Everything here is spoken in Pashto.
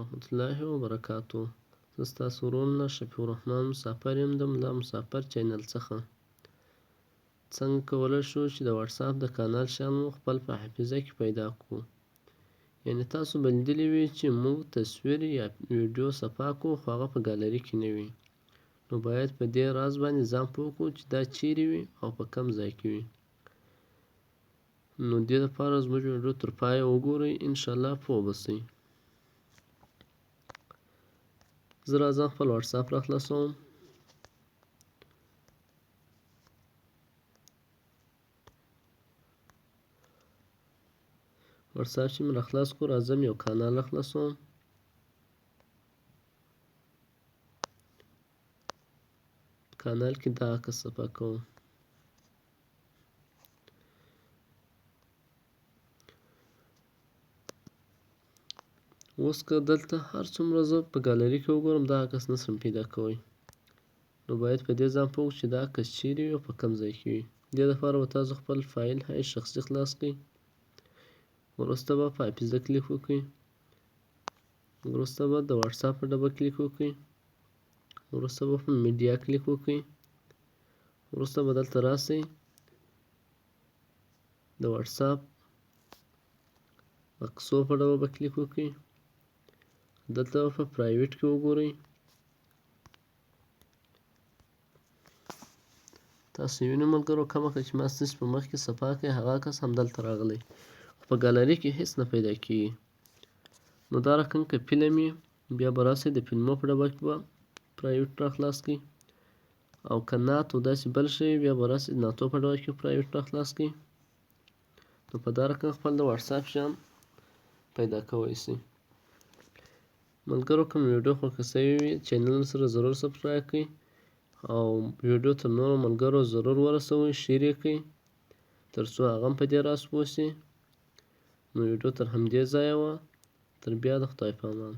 ورحمة الله وبرکاته. زه ستاسو ورور ملا شفیع الرحمن مسافر یم د ملا مسافر چینل څخه. څنګه کولی شو چې د واتساپ د کانال شیان مو خپل په حافظه کې پیدا کړو؟ یعنی تاسو به لیدلي وي چې موږ تصویر یا ویډیو صفا کړو، خو هغه په ګالري کې نه وي. نو باید په دې راز باندې ځان پوه کړو چې دا چیرې وي او په کم ځای کې وي. نو دې لپاره زموږ ویډیو تر پایه وګورئ، انشاءالله پوه به شئ. زه راځم خپل واتساپ را خلاصوم. واتساپ چې مې را خلاص کړو، راځم یو کانال را خلاصوم. کانال کې دا عکس صفا کوم. اوس که دلته هر څومره زه په ګالري کې وګورم، دا عکس نه شم پیدا کوی. نو باید په دې ځان پوه کړو چې دا عکس چیرې وي او په کوم ځای کې وي. دې لپاره به تاسو خپل فایل های شخصي خلاص کړئ، وروسته به په حافظه کلیک وکړئ، وروسته به د واتساپ په ډبه کلیک وکړئ، وروسته به په میډیا کلیک وکړئ، وروسته به دلته راسئ د واتساپ عکسو په ډبه به کلیک وکړئ، دلته به په پرایویټ کې وګورئ. تاسو وینئ ملګرو، کومه که چې ما ستاسو په مخ کې صفا کړی هغه عکس همدلته راغلی، خو په ګالري کې هیڅ نه پیدا کیږي. نو دا رقم که فلم وي، بیا به راسئ د فلمو په ډبه کې به پرایویټ را خلاص کړئ، او که نعت او داسې بل شی وي، بیا به راسئ د نعتو په ډبه کې پرایویټ را خلاص کړئ. نو په دا رقم خپل د واتساپ شیان پیدا کوی شئ. ملګرو، که مې ویډیو خوښه شوې وي، چینل سره ضرور سبسکرایب کړئ او ویډیو تر نورو ملګرو ضرور ورسوئ، شیر یې کړئ تر څو هغه هم په دې راز پوه شي. نو ویډیو تر همدې ځایه وه، تر بیا د خدای په امان.